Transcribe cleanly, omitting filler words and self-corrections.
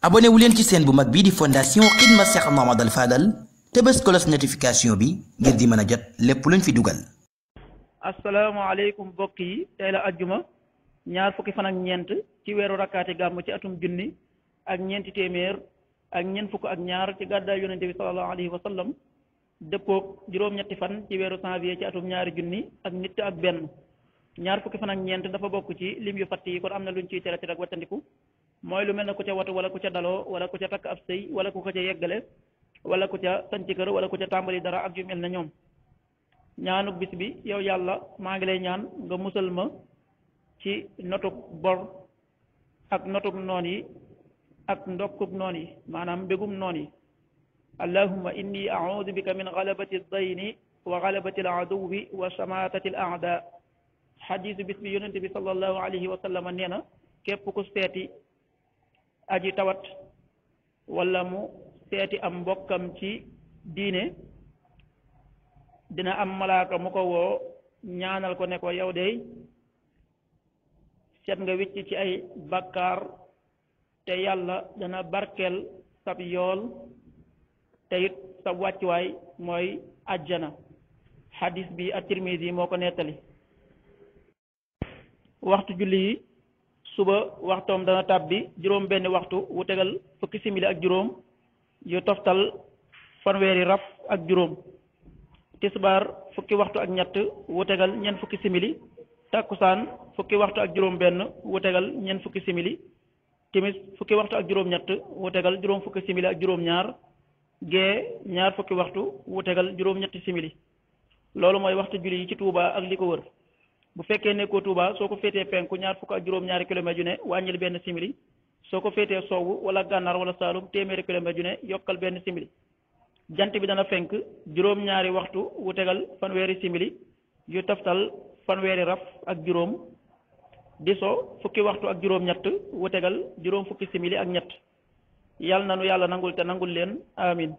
abonné wu leen ci chaîne bu mag bii di fondation Khidma Cheikh Mouhamadoul Fadal te bës cloche notification bi ngir di mën a jot lépp luñ fi dugal. asalaamaaleykum mbokk yi tey la ajjuma ñaar fukki fan ak ñeent ci weeru rakkaati gàmm ci atum junni ak ñeenti téeméer ak ñeent fukk ak ñaar ci gàddaay yonente bi sallallahu alayhi wa sallam dëppoog juróom-ñetti fan ci weeru janvier ci atum ñaari junni ak nit ak benn ñaar fukki fan ak ñeent dafa bokk ci lim yu fatt yi kon am na luñ ciy tere ci rek wattandiku mooy lu mel ne ku ca watu wala ku ca daloo wala ku ca takk ab sëy wala ku ko ca yeggale wala ku ca sanc kër wala ku ca tàmbali dara ak yu mel ne ñoom ñaanuk bis bi yow yàlla maa ngi lay ñaan nga musal ma ci notuk bor ak notuk noon yi ak ndokkub noon yi maanaam mbégum noon yi allahumma inni a'udhu bika min ghalabati ad-dayni wa ghalabati al-aduwwi wa shamatati al-a'da xadiisu bis bi yonente bi sallallahu alayhi wa sallam nee na képp ku seeti aji tawat wala mu seeti am mbokkam ci diine dina am malaaka mu ko woo ñaanal ko ne ko yow de seet nga wicc ci ay bakkaar te yàlla dana barkeel sab yool te it sab wàccuwaay mooy ajjana xadis bi at-Tirmidi moo ko nettali waxtu julli yi suba waxtoom dana tàbbi juróom benn waxtu wu tegal fukki simili ak juróom yu toftal fanweeri raf ak juróom tisbaar fukki waxtu ak ñett wu tegal ñeent fukki simili takkusaan fukki waxtu ak juróom benn wu tegal ñeent fukki simili timis fukki waxtu ak juróom ñett wu tegal juróom fukki simili ak juróom ñaar gee ñaar fukki waxtu wu tegal juróom ñetti simili loolu mooy waxtu julli yi ci Touba ak li ko wër bu fekkee nekkoo Touba soo ko féetee penku ñaar fukk ak juróom ñaari kilomètres yu ne wàññil benn simili soo ko féetee sowwu wala gànnaar wala saalum téeméeri kilomètres yu ne yokkal benn simili jant bi dana fenk juróom ñaari waxtu wu tegal fanweeri simili yu taftal fanweeri raf ak juróom di so fukki waxtu ak juróom ñett wu tegal juróom fukki simili ak ñett yàlla na nu yàlla nangul te nangul leen amin